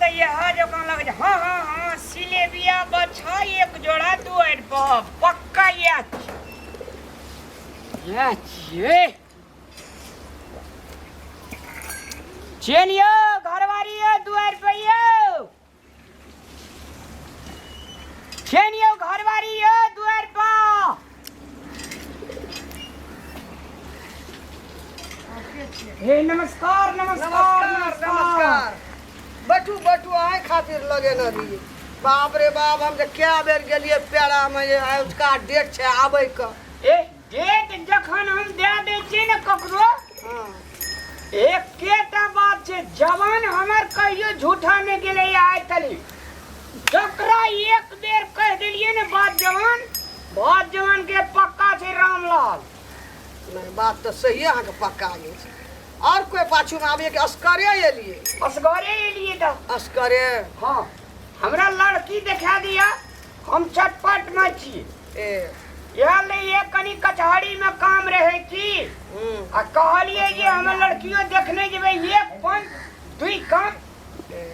तऽ इएह जकाँ लगै छै। हँ हँ हँ, सिलेबिया बछा एक जोड़ा दुआरि पर पक्का इएह छियै, इएह छियै। चेन यौ घरवारी यौ दुआरि पर यौ, चेन यौ घरवारी यौ दुआरि पर। हे नमस्कार नमस्कार नमस्कार नमस्कार। बैठू बैठू, अहीं खातिर लगेने रहियै। बाप रे बाप, हम जे कए बेर गेलियै पेड़ामे जे आजुका डेट छै आबैके। ए डेट जखन हम दए दै छियै ने ककरो, एकेटा बात छै, जवान हमर कहियो झूठा नहि गेलै आइ तली। जकरा एक बेर कहि देलियै ने बात जवान, बात जवान के पक्का छै रामलाल। नहि, बात तऽ सही अहाँके पक्का अछि। आओर कोइ पाछूमे आबैए कि असगरे एलियै? असगरे एलियै तऽ। असगरे? हँ, हमरा लड़की देखा दिअ, हम चटपट में छी। ए इएह लइए कनी कचहरी में काम रहे की, आ कहलिए जे हम लड़कियों देखने जेबै, एक पंच दुई काम। ए,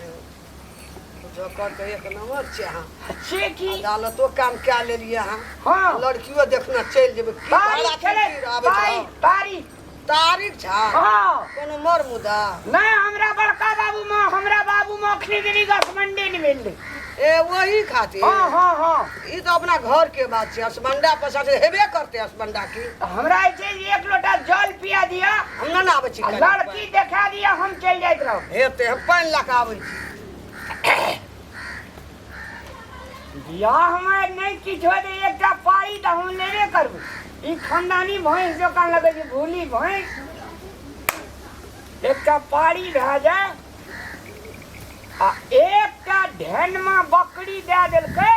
जोकर तऽ एक नंबर छै अहाँ। से की? अदालतो काम कए लेलियै अहाँ। हँ। लड़कियो देखना चलि जेबै की? तारीख भाड़ा छलै की आबै छै? तारीख तारीख तारीख छा? हँ। कोनो मर मुदा नहीं, हमरा बड़का बाबू माँ, हमरा बाबू माँ अखनी देली गसमंडे नहीं मिलले। ए वही खातिर? हाँ हाँ हाँ। ई तऽ अपना घर के बात छै, असमंडा पैसा से हेबे करते असमंडा की। हमरा जे छै एक लोटा जल पिया दिया। हम ना आबै छी आ कनी। लड़की देखा दिया, हम चलि जाइत रहब। हेतै, हम पानि लऽ कऽ आबै छी। बियाह हमर नहि किछु होय तऽ एकटा पारी तऽ हम लेबे करबै। ई खानदानी भैंस जकाँ लगै छै, भूली भैंस। एकटा पारी भए जाय आ एकटा ढेनमा बकरी दए देलकै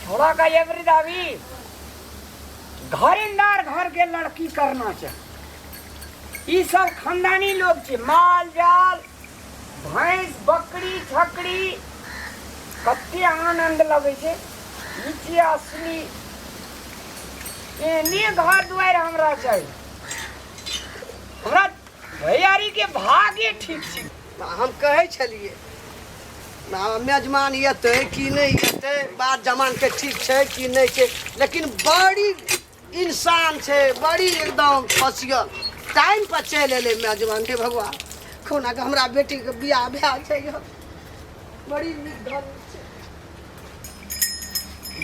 छोड़ा का एवरी दावी घरिंदार घर के लड़की करना छै। ई सब खानदानी लोग छै, माल जाल भैंस बकरी छकरी कते आनंद लगै छै। ई छियै असली, एहने घर दुआरि हमरा चाही। हमरा भैयारी के भागे ठीक छै। हम कहै छलियै मेजमान एतै कि नहि एतै, बात जमानके ठीक छै कि नहि छै, लेकिन बड़ी इंसान छै, बड़ी एकदम फसियल, टाइम पर चलि एलै मेजमान। हे भगवान, कोना के हमरा बेटीके बियाह भए जाइए। बड़ी नीक धन छै।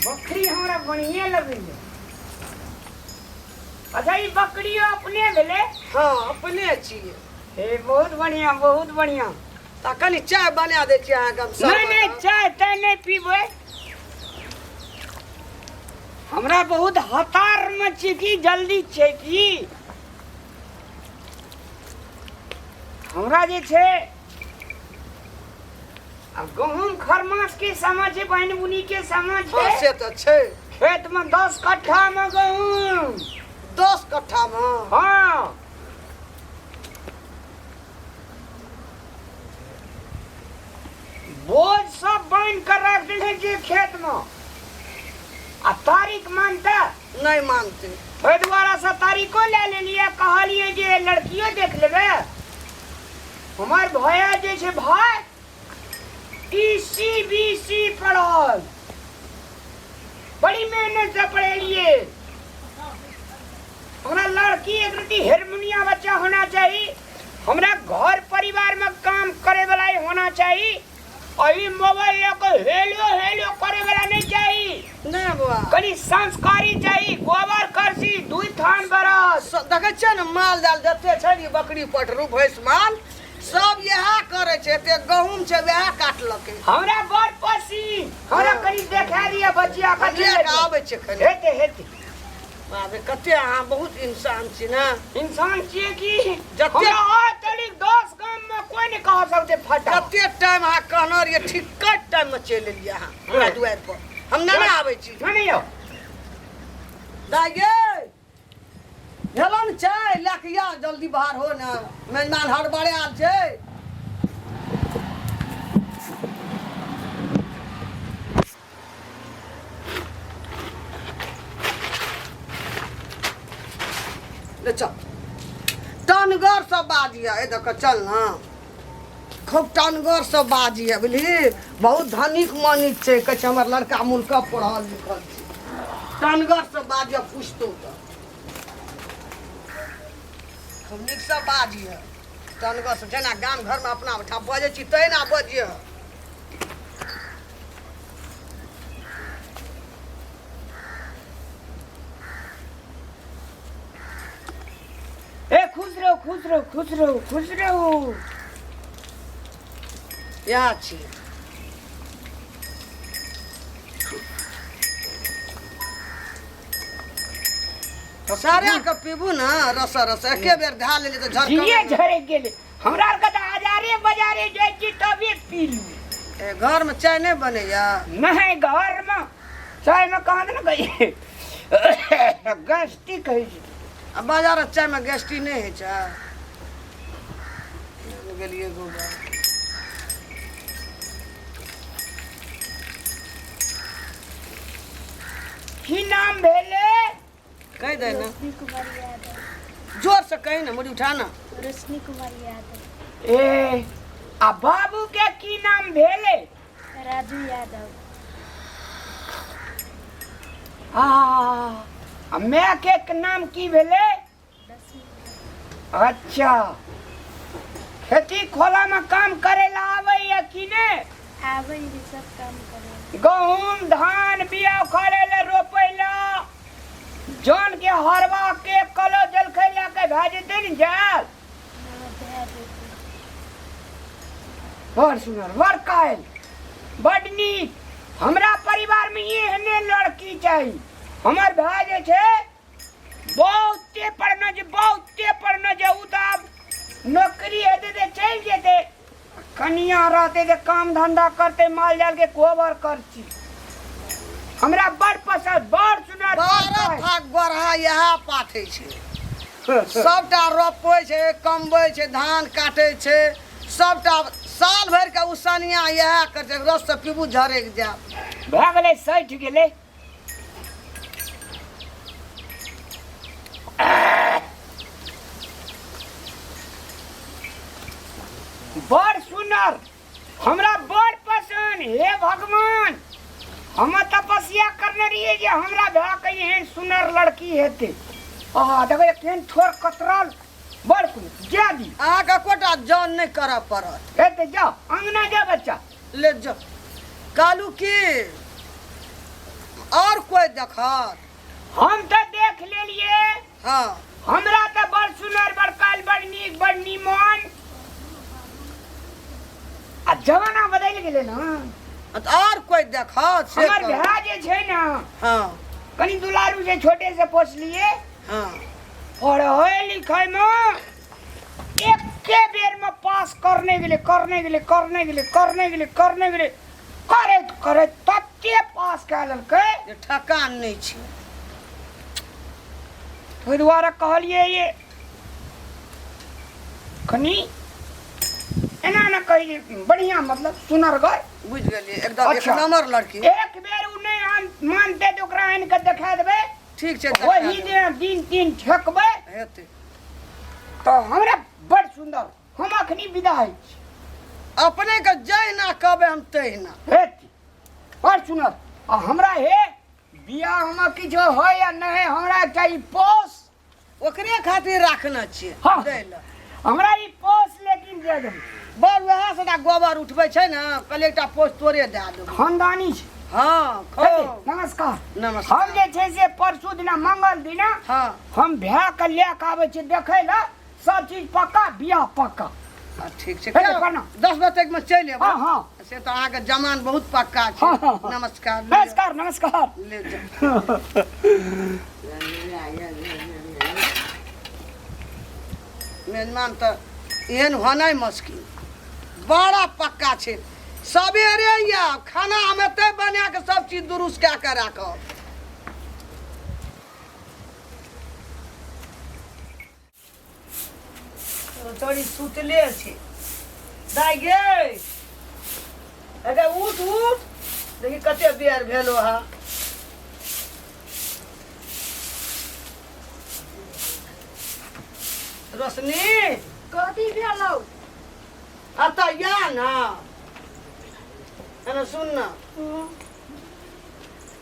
बकरी हमरा बढ़िए लगैए। अच्छा, ई बकरियो अपने भेलै? हँ, अपने छियै। हे बहुत बढ़िया, बहुत बढ़िया। तऽ कनि चाय बना दै छी अहाँके हम। नहि नहि, चाय ताय नहि पीबै। हमरा बहुत हतार में छी की, जल्दी छै की हमरा जे छै। आब गहूम खरमास के समय छै, पानि बुनी के समय छै। हँ, से तऽ छै। खेत में 10 कट्ठा में गहूम। 10 कट्ठा में? हाँ। बोझ सब बान्हि कऽ राखि देने छियै खेत में, आ तारीख मानते? नहि मानते। ओहि दुआरे से तारीखो लए लेलियै, कहलियै जे लड़कियो देख लेबै। हमर भैया जे छै भाय ई सी बी सी पढ़ल, बड़ी मेहनत से पढ़ेलियै। हमरा लड़की एक रति हेरमुनिया बच्चा होना चाही, हमरा घर परिवार में काम करे वाला ही होना चाही, और ई मोबाइल लेके हेलो हेलो करे वाला नहीं चाही। नहि बौआ। कनी संस्कारी चाही, गोबर करसी दुई थान बरस। देखै छियै ने, माल जाल जते छै ने, बकरी पटरू भैंस माल सब इएह करै छै। एते गहूम छै, वएह काटलकै। हमरा बड़ पसीन, हमरा कनी देखा दिया बचिया। हम कथी लए कऽ आबै छियै खनी। हेते हेते। बाप रे, कते अहाँ बहुत इंसान छी ने। इंसान छियै की? जते- हमरा आइ तलिक 10 गाम में कोई नहीं कह सकते फटा। कते टाइम अहाँ कहने रहियै, ठीक टाइम में चलि एलियै अहाँ हमरा दुआरि पर। हम नहि ने आबै छी। नहीं नहीं यौ। दाइ गे, भेलो ने चाय लए कऽ या जल्दी बाहर हो ने, मेजमान हड़बड़े आयल छै। ले चल, टनगर सब बाजिया ए देख, चल ना। खूब टनगर से बाजिए बुझली। बहुत धनिक मनिक छै, कहै छै हमर लड़का मुल्क पढ़ल लिखल छै। टनगर से बाजिए, पूछतो तऽ खूब नीकसँ बाजिए, टनगर से, जेना गाम घरमे अपना ओहिठाम बजै छी तहिना बजिए। ए खुश रहो, खुश रहो, खुश रहो, खुश रहो। इएह छी। सारे के पीबू ने रस रस, एके बेर धए लेली तऽ जिए झरकबे। झरे गेले हमरा आरके तऽ आजारे बाजारे जाइ छी तबे पीलू। ए, घरमे चाय नहि बनैया? नहीं, घरमे चायमे कहाँ ने गई गैस्ट्रिक होइ छै। आ बाजारक चायमे गैस्ट्रिक नहि होइ छै? गेलियै गोबर। की नाम भेलै? कहि दे ने। रोशनी कुमारी यादव। जोर से कही ने, मुड़ी उठा ना। रोशनी कुमारी यादव। ए आ बाबू के की नाम भेलै? राजू यादव। आ आ माय के नाम की भेलै? लक्ष्मी। अच्छा, खेती खोला में काम करे ला आबैया कि ने? आबै है, सब काम करे। गहूम धान बिया उखाड़े ला, रोपे ला, जन के हरवा के कलो जलखै ला के भए जेतै ने जाल? हाँ, भए जेतै। बड़ सुनर, बड़ कायल, बड नीक। हमरा परिवार में एहने लड़की चाही। हमर भाय जे छै बहुते पढ़ने छै, बहुते पढ़ने छै। ओ तऽ आब नौकरी हेतै तऽ चलि जेतै, कनिया रहतै तऽ काम धंधा करतै, माल जाल के कोबर करती। हमरा बड़ पसंद, बड़ सुनर, बड़ 12 कायल। फाक गोरहा इएह पाथै छै, सबटा रोपै छै, कमबै छै, धान काटै छै, सबटा साल भरि के उसनिया इएह करै छै। रस से पीबू, झरकि जायब। भए गेलै, सठि गेलै। बड़ सुनर, हमरा बड़ पसंद। हे भगवान, हम तपस्या करने रहियै जे हमरा भाय के एहन सुनर लड़की हेतै। आ देखै केहन ठोर कतरल, बड़ सुनर। जा दी। अहाँके एकोटा जन नहि करऽ पड़त। हेतै, जाओ अंगना जा बच्चा। ले जो। कहलू की, और कोई देखत? हम तऽ देख लेलिए। हाँ। हमरा तऽ बड़ सुनर, बड़ काल, बड़ नीक, बड़ नीमन। आ जमाना बदलि गेलै ने। तऽ और कोई देखत से हमर कहू। भाय जे छै ने, हाँ। कनि दुलारू छै, छोटे से पोसलिए। हाँ। पढ़ै लिखै मे एके बेर में पास करने गेलै, करने गेलै, करने गेलै, करने गेलै, करने गेलै, करैत करैत तते पास कए लेलकै जे ठकान नहि छै। ओहि दुआरे कहलियै ये कनि एना ने कही, बढ़िया मतलब सुनरगर। बुझि गेलियै, एकदम एक अच्छा। नंबर लड़की। एक बेर ओ नहि मानतै तऽ ओकरा आनि कऽ देखा देबै। ठीक छै, ओही दिन दिन तीन ठेकबै। हेतै। तऽ हमरा बड़ सुन्दर। हम अखनी विदा होइ छी। अपने के जहिना कहबै हम तहिना। हेतै, बड़ सुन्दर। आ हमरा हे बियाह हम किछो होइ या नहि, हमरा चाही पोस। ओकरे खातिर राखने छियै। हाँ। दै लए। हमरा ई पोस लेकिन दे देबै। बड़ वएह सबटा गोबर उठबै छै ने, कहलियै एकटा पोस तोरे दए देबै। खानदानी छै। हाँ, हेतै, खूब। नमस्कार। नमस्कार। हम जे छै से परसू दिना, मंगल दिना, हाँ। हम भाय के लए के आबै छी देखै लए। सब चीज पक्का, बियाह पक्का। आ, ठीक छै। हेतै, प्रणाम। 10 बजे तक मे चलि एबै। हाँ, हाँ। से तऽ अहाँके जमान बहुत पक्का छै। हाँ, हाँ, हाँ। नमस्कार। नमस्कार, नमस्कार। ले जाओ। मेजमान तऽ एहन होनाइ मुश्किल, बड़ा पक्का छै। सवेरे आयब, खाना हम एतै बना कऽ सब चीज दुरुस्त कए कऽ राखब। तोरी सुतले छै। दाइ गे, अरे उठ उठ, देखी कते बेर भेलो हा। रोशनी, कथी भेलौ? आ तऽ ने सुन ने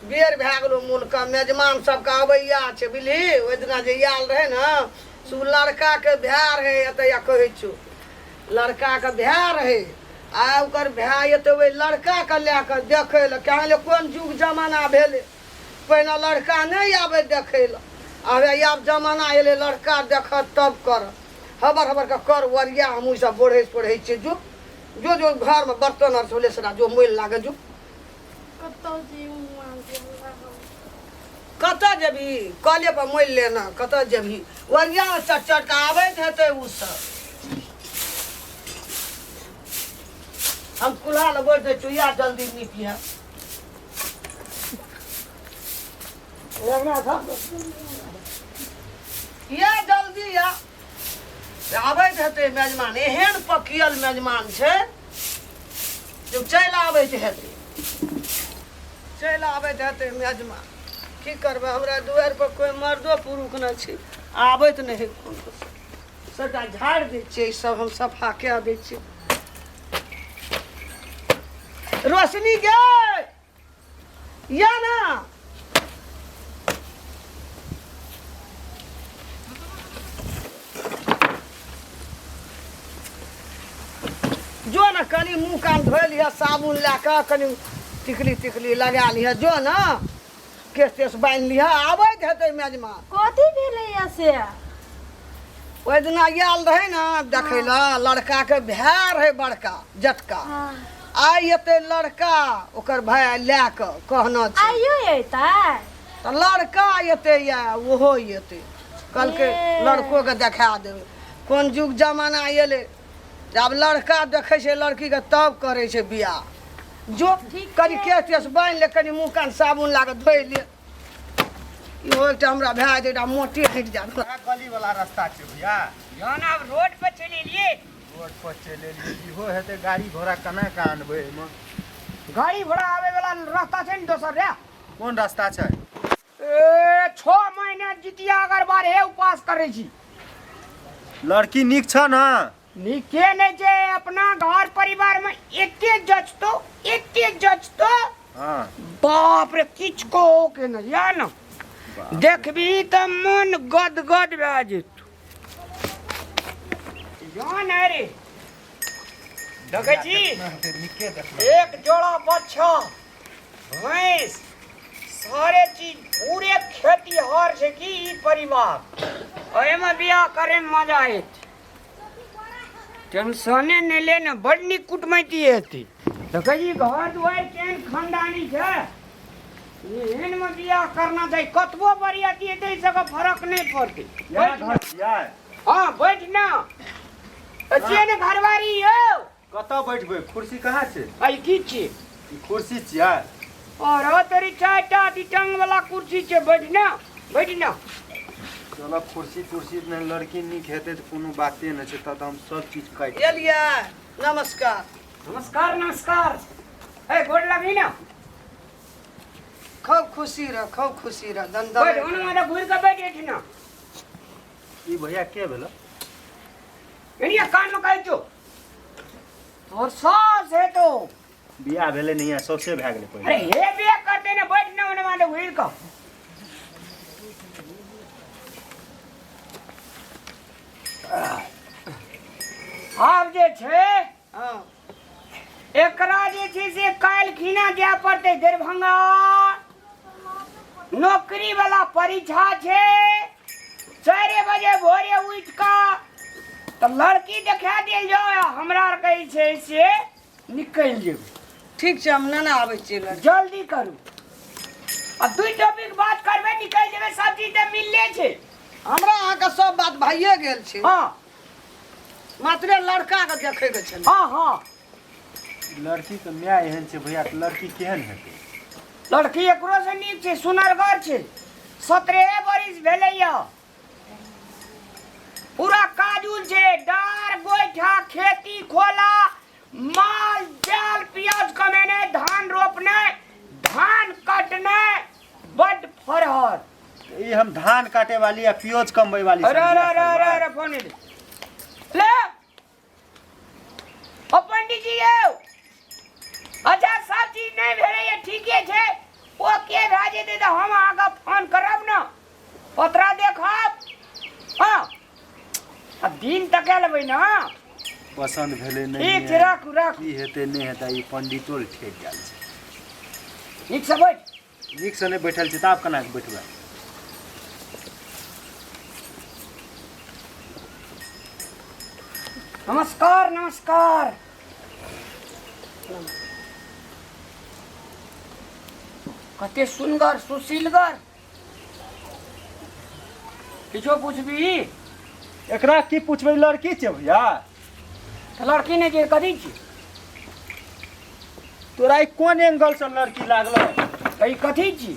बेर भए गेलो मोनके मेजमान सबके अबैया छै बुझली ओहि दिना जे आयल रहै ने से ओ लड़काके भाय रहै एतऽ या कहै छौ लड़काके भाय रहै आ ओकर भाय एतै ओहि लड़काके लए कऽ देखै लए कहले कोन युग जमाना भेलै पहिने लड़का नहि आबै देखै लए आब आब जमाना एलै लड़का देखत तब करत हबर हबर के कर ओरिया हमहूँ सब बोढ़ै सोढ़ै छियै जो जो जो घरमे बर्तन आर छलै सेरा जो मोल लागे जो कतौ जी हुआं गेला हम। कतऽ जेबही कले पर मोलि लेना कतऽ जेबही ओरिया चट चट के आबैत हेतै ओ सब हम कुल्हा लग गोड़ दै छियौ या जल्दी निपिहे या जल्दी या आबैत हेतै मेजमान एहन पकियल मेजमान छै जे चलि आबैत हेतै चलि आबैत हेतै मेजमान की करबै हमरा दुआरि पर कोइ मर्दो पुरुख नहि छै आबैत नहि है कोनो सबटा झाड़ि दै छियै ई सब हम सफा कए दै छियै रोशनी गे या ना जो ने कनि मुँह कान धोइ लिहऽ साबुन लए कऽ कनि टिकली तिकली लगा लिहऽ जो ने केश तेश बान्हि लिहऽ आबैत हेतै मेजमान कथी भेलैया से ओहि दिना आयल रहै ने देखै लए लड़काके भाय रहै बड़का जटका हाँ। आइ एतै लड़का ओकर भाय लए कऽ कहना छै आइयो एतै तऽ लड़का एतै या ओहो एतै कहलकै ए। लड़कोके देखा देबै कोन युग जमाना एलै जे आब लड़का देखै छै लड़कीके तब करै छै बियाह जो ठीक कनि छै। केश तेश बान्हि ले कनि मुँह कान साबुन लए कऽ धोइ ले इहो एकटा हमरा भए जेतै एकटा मोटे हटि जायत इएह गली वाला रास्ता छै भैया जहन आब रोड पर चलि एलियै रोड पर चलि एलियै इहो हेतै गाड़ी घोड़ा केना कऽ आनबै एहिमे गाड़ी घोड़ा आबै वाला रास्ता छै ने दोसर रे कोन रास्ता छै ए 6 महीना जितिया अगर बार हे उपास करै छी लड़की नीक छ ने नीके नहि छै अपना घर परिवार में एते जचतो एते जचतो हाँ बाप रे किछु कहो के नहि या ने देखबी तऽ मन गदगद भए जेतौ जान अरे देखै छी नीके देखलहुँ एक जोड़ा बच्छा भैंस सारे चीज पूरे खेतीहर छै की ई परिवार एहिमे बियाह करे मे मजा आयत टेंशने नहि ले ने बड़ नीक कुटमैती हेतै देखै छी घर दुआरि केहन खानदानी छै एहन मे बियाह करना चाही कतबो बरियाती हेतै सबके फरक नहि पड़तै इएह बैठ घर छियै हँ बैठ ना तऽ छियै ने घरवारी यौ कतऽ बैठबै कुर्सी कहाँ छै अइ की छियै ई कुर्सी छियै और ओ तोरी चारिटा अथी टांग वाला कुर्सी छै बैठ ना बैठ ना चलो कुर्सी तुर्सी नहि लड़की नीक हेतै तऽ कोनो बाते नहि छै तब तऽ हम सब चीज काटि एलियै नमस्कार नमस्कार नमस्कार ए गोड़ लगी ना खूब खुशी रह खूब खुशी रह बैठ दन ओने मारे घुर के बैठ एठ ना ई भैया के भेल एनिया कान में कहै छौ तोहर सास है तो बियाह भेलै नहि है सौसे भए गेलै अरे पहिले हे बिया करते ने बैठ ना ओने मारे घुर के आब जे छै हँ एकरा जे छै से काल्हि खिना जाय पड़तै दरभंगा नौकरी वाला परीक्षा छै 4 बजे भोरे उठि कऽ तऽ लड़की देखा देल जाओ आ हमरा आर कहै छै से निकलि जेबै ठीक छै हम नेने आबै छियै लड़की जल्दी करू आ दू टॉपिक बात करबै निकलि जेबै सब चीज तऽ मिलले छै हमरा अहाँके सब बात भइए गेल छै हँ मात्रे लड़काके देखैके छलै हँ हँ लड़कीके माय एहन छै भैया तऽ लड़की केहन हेतै लड़की एकरो से नीक छै सुनरगर छै 17 बरिस भेलैया पूरा काजुल छै डार गोइठा खेती खोला माल जाल प्याज कमेने धान रोपने धान कटने बड फरहर ई हम धान काटे वाली आ प्याज कमबै वाली अरे अरे अरे अरे अरे फोन ले ले ओ पंडित जी यौ अच्छा सब चीज नहि भेलैए, ठीके छै। ओके भए जेतै तऽ हम अहाँके फोन करब ने, पतरा देखब। हँ, आ दिन तके लेबै ने। पसन्द भेलै नहि? ठीक छै, राखू राखू। की हेतै नहि हेतै, ई पंडितो ठेक गेल छै। नीकसँ बैठ। नीकसँ नहि बैठल छै तऽ आब केना कऽ बैठबै? नमस्कार नमस्कार। कते सुनगर सुशीलगर, किछो पुछबी? एकरा की पुछबै, लड़की छै भैया। तऽ लड़की नहि छै, कथी छी? तोरा ई कोन एंगल से लड़की लागल? तऽ ई कथी छी?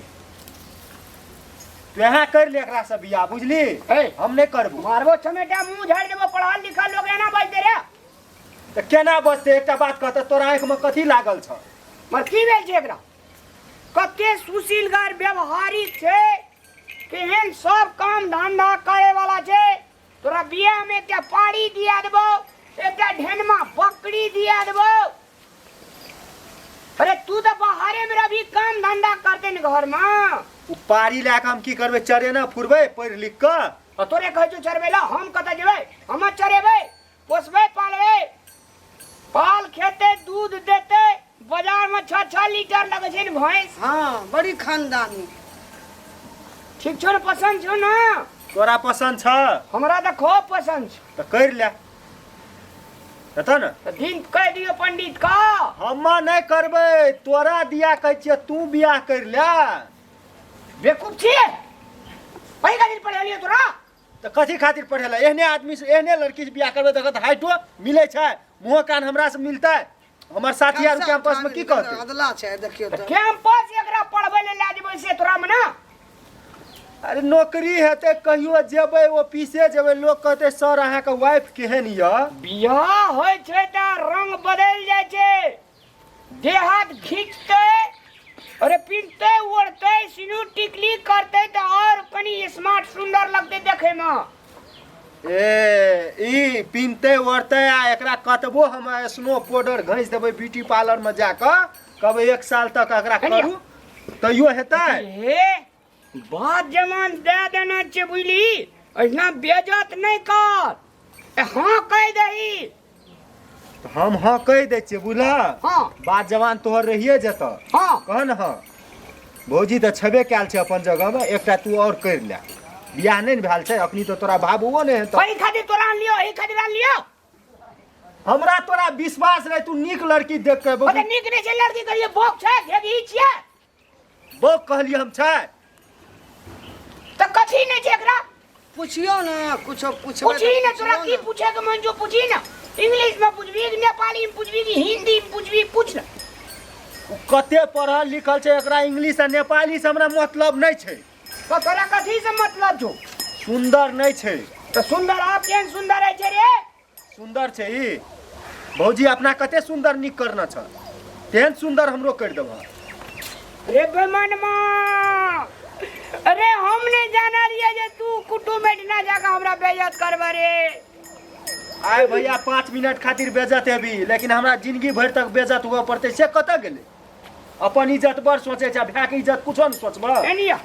तू यहाँ कर ले एकरा से बियाह, बुझली? ए, हम नहि करबो। मारबो चमेटा, मुंह झाड़ि देबो। पढ़ल लिखल लोग एना बाजते रे? तऽ केना बजतै? एकटा बात कहतै, तोरा आँखिमे कथी लागल छ? मगर की भेल छै एकरा? कते सुशीलगर व्यवहारिक छै, केहन सब काम धंधा करे वाला छै। तोरा बियाह में एकटा पाड़ी दिया देबो, एकटा ढेनमा बकरी दिया देबो। अरे तू तऽ बाहरे में रही, काम धंधा करते ने घर में। ओ पारी लए कऽ हम की करबै? चरेना फुरबै पढ़ि लिख कऽ? आ तोरे कहै छौ चरबै ला? हम कतऽ जेबै? हम चरेबै, पोसबै, पालबै। पाल खेतै, दूध देतै। बाजार में 6-6 लीटर लगै छै ने भैंस। हाँ, बड़ी खानदानी। ठीक छौ ने? पसन्द छौ ने? तोरा पसन्द छ? हमरा तऽ खूब पसन्द छौ। तऽ करि ले, हेतौ ने? तऽ दिन कहि दियौ पंडित का। हम नहि करबै, तोरा दिया कहै छियै, तू बियाह करि ले। बेवकूफ छियै? एहि खातिर पढ़ेलियै तोरा। तऽ कथी खातिर पढ़ेला? एहने आदमी से, एहने लड़की से बियाह करबै तऽ हाइटो मिलै छै, मुँहो कान हमरा से मिलतै। हमर साथी आर कैंपस में की कहतै? अदला छै, देखियौ तऽ। कैंपस एकरा पढ़बै ले लए जेबै से तोरा में ना। अरे नौकरी हेतै, कहियो जेबै ऑफिसे जेबै, लोग कहतै सर अहाँके वाइफ केहन यऽ। बियाह होइ छै तऽ रंग बदलि जाइ छै, देह हाथ घीचतै, अरे पिन्हतै ओढ़तै, सिनूर टिकली करतै तऽ आओर कनि स्मार्ट सुन्दर लगतै देखैमे। ए ई पिन्हतै ओढ़तै आ एकरा कतबो हम स्नो पाउडर घसि देबै ब्यूटी पार्लरमे जाकऽ, कहबै एक साल तक एकरा करू तैयो हेतै? हे बात जमान दए देना छै, बुझली? एहिना बेजत नहि कर, ए हाँ कहि दही। तऽ हम हाँ कहि दै छियै, बुझलह? हाँ। बात जवान तोहर रहिए जेतऽ। हाँ। कह ने। हाँ भौजी तऽ छेबे कयल छै अपन जगहमे, एकटा तू आओर करि ले। बियाह नहि ने भेल छै अखनी, तऽ तोरा भाबुओ नहि हेतौ। एहि खातिर तोरा आनलियौ, एहि खातिर आनलियौ। हमरा तोरा विश्वास रहे तू नीक लड़की देख के। ओते नीक नहि छै लड़की, कहियो बोक छै, घेघी छियै। बौक कहलियै हम छै? तऽ कथी नहि छै एकरा? पुछियौ ने कुछो, पुछबै। पूछी ने, तोरा पुछियौ की ने। पूछे के मन जो पूछी ने। इंग्लिश में पूछबी कि नेपाली में पूछबी कि हिंदी में पूछबी, पूछ ने। ओ कते पढ़ल लिखल छै, एकरा इंग्लिश आ नेपाली से हमरा मतलब नहि छै। तो तोरा कथी से मतलब छौ? सुन्दर नहि छै। तऽ सुन्दर आब केहन सुन्दर है छै रे? सुन्दर छै ई भौजी, अपना कते सुन्दर नीक करना छ, तेहन सुन्दर हमरो करि देबह। रे बेमनमा, अरे हम नहीं जाना रहिए जे तू कुटुम्ब एठना जाके हमरा बेइज्जत करबे रे। आय भैया, 5 मिनट खातिर बेइज्जत हेबी, लेकिन हमरा जिंदगी भरि तक बेइज्जत हुअ पड़तै से कतऽ गेलै? अपन इज्जत बड़ सोचै छै, भायके इज्जत कुछो नहि सोचबह। एनिया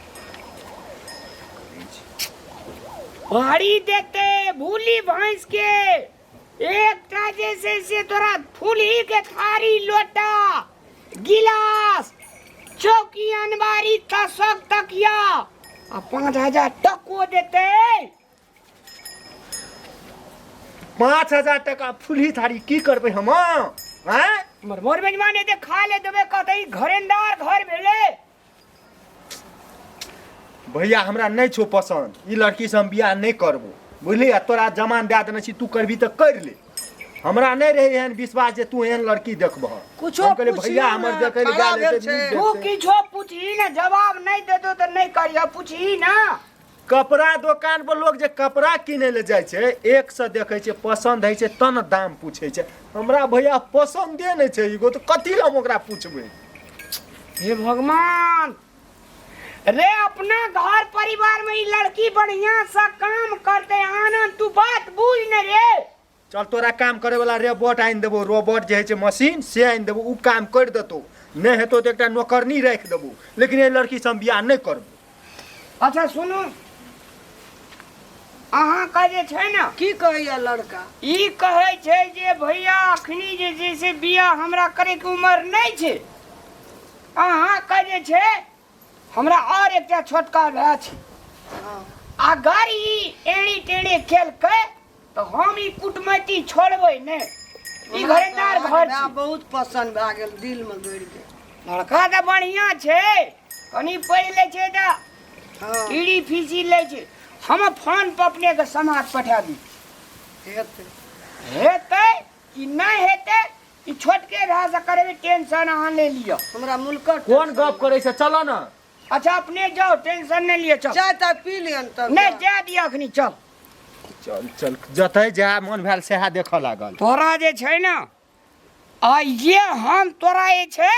भारी देते भूली भैंस के एकटा जे छै से तोरा फूलही के थारी, लोटा, गिलास, चौकी, अनबारी, तसक, तकिया आ 5000 टको देते। 5000 टका, फूलही थारी की करबै हम? आँय? हमर मोर बेजमान एते खा ले देबै, कहतै ई घरेंदार घर भेलै। भैया, हमरा नहि छौ पसन्द ई लड़की से, हम बियाह नहि करबो, बुझली? आ तोरा जमान दए देने छी, तू करबी तऽ करि ले। हमरा नहि रहै एहन विश्वास जे तू एहन लड़की देखबह। कुछो हम कहलियै पुछियौ भैया हमर ने, देखै लए खड़ा गेल भेल हेतै, छै। नीक तू देखतै। किछो पूछही ने, जवाब नहि देतो तऽ नहि करिह, पूछही ना। कपड़ा दोकान पर लोग जे कपड़ा किनै लए जाइ छै, एक से देखै छै, पसन्द होइ छै तब ने दाम पूछै छै। हमरा भैया पसन्दे नहि छै एगो, तऽ कथी लए हम ओकरा पूछबै? हे भगवान रे, अपना घर परिवार में ई लड़की बढ़िया से काम करते। आनंद, तू बात बुझ ने रे। चल तोरा काम करे वाला रोबोट आनि देबो, रोबोट जे होइ छै मशीन से आनि देबो, उ काम करि देतौ। नहि हेतौ तऽ एकटा नौकरनी राखि देबो, लेकिन एहि लड़कीसँ हम बियाह नहि करबो। अच्छा सुनू, अहाँके जे छै ने, की कहैया लड़का? ई कहै छै जे भैया अखनी जे छै से बियाह हमरा करैके उमर नहि छै। अहाँके जे छै हमरा और एकटा छोटका भाय छै, अगर ई एड़ी टेढ़ी केलकै तऽ हम ई कुटमैती छोड़बै नहि। ई घरेदार घर हमरा छै। बहुत पसन्द भए गेल, दिल में गड़ि गेल। लड़का तऽ बढ़िया छै, कनि पढ़ि लै छै तऽ कीड़ी फीसी लै छै। हम फोन पर अपने के समाद पठा दी। हेतै। हेतै कि नहि हेतै ई छोटके भाय से करेबै, टेंशन अहाँ नहि लिअ। हमरा मुलकट कोन गप करै छै, चलो ने। अच्छा अपने जाओ, टेंशन नहीं लिअ, चल। चाय ताय पी लियन तब। नहीं जा दिअ अखनी, चल चल चल, जतै जा मन भेल सएह देखऽ लागल। तोरा जे छै ने आइये हम तोरा जे छै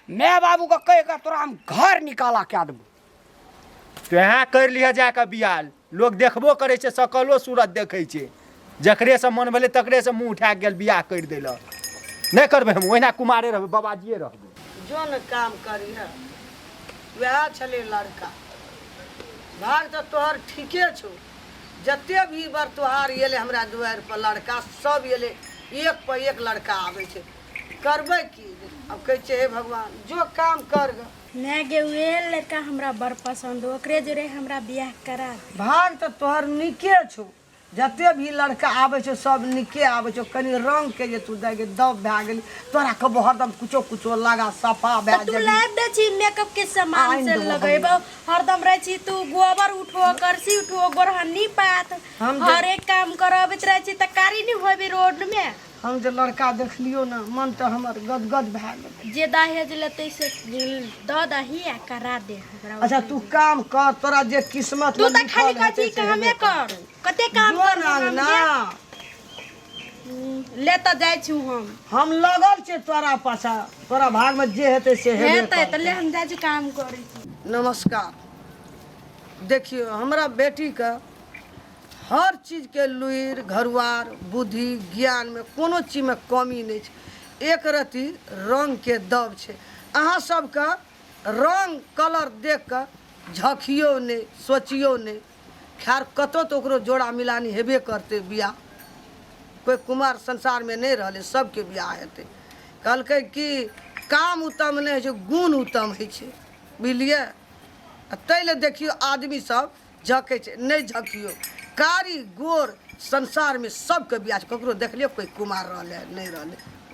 माय बाबू के कहि कऽ तोरा हम घर निकाला कए देबो। तोहे करि लिह जाकऽ बियाह, लोक देखबो करै छै, सकलो सूरत देखै छै। जकरेसँ मन भेलै तकरेसँ मुँह उठा गेल बियाह करि दै लए। नहि करबै हम, ओहिना कुमारे रहबै, बाबाजिए रहबै। जो ने काम करिह, वएह छलै लड़का। भाग तऽ तोहर ठीके छौ। जते भी बर तोहार एलै हमरा दुआरि पर लड़का सब एलै, एक पर एक लड़का आबै छै। करबै की अब? कहै छै हे भगवान, जो काम कर ग। माय गे, उहे लड़का हमरा बड़ पसंद, ओकरे जोड़े हमरा बियाह करा दे। भाग तऽ तोहर नीके छौ। जते भी लड़का आबै छौ सब नीके आबै छौ। कनि रंग के जे तू दे के दब भए गेली, तोरा कहबो हरदम कुछो कुछो लगा, सफा भए तऽ तू जेबही। लाबि दै छी मेकअप के सामान आनि से देबो हम। लगेबो, हरदम रहै छी तू गोबर उठो, करसी उठो, गोरहन्नी पात, हम हर एक काम करबैत रहै छी, तऽ कारी नहि होबी रोड में? हम जे लड़का देखलियौ ने, मन तऽ हमर गदगद भए गेलै। जे दहेज लेतै से दऽ दही आ करा दे हमरा। अच्छा तू काम कर, तोरा जे किस्मत तू मे तऽ खाली लिखल कहै हेतै छी से कामे हेबे कर। करतै। कते काम जो करबै ने हम अंगना। गे? ले तऽ जाइ छी हम। हम लगल छियै तोरा पाछा, तोरा भागमे जे हेतै से हेबे हेतै तऽ करतै। ले, हम जाइ छी, काम करै छी। नमस्कार। देखियौ, हमरा बेटीके हर चीजके लुरि, घरुआर, बुद्धि ज्ञानमे कोनो चीजमे कमी नहि छै। एक रत्ती रङ्गके दब छै। अहाँ सबके रङ्ग कलर देख कऽ झखियौ नहि, सोचियौ नहि। खैर, कतहु तऽ ओकरो जोड़ा मिलानी हेबे करतै बियाह। कोइ कुमार संसारमे नहि रहलै, सबके बियाह हेतै। कहलकै कि काम उत्तम नहि होइ छै, गुण उत्तम होइ छै, बुझलियै? आ ताहि लए देखियौ आदमी सब झकै छै। नहि झकियौ। कारी गोर संसारमे सबके बियाह छै। ककरो देखलियै कोइ कुमार रहलै? नहि रहलै।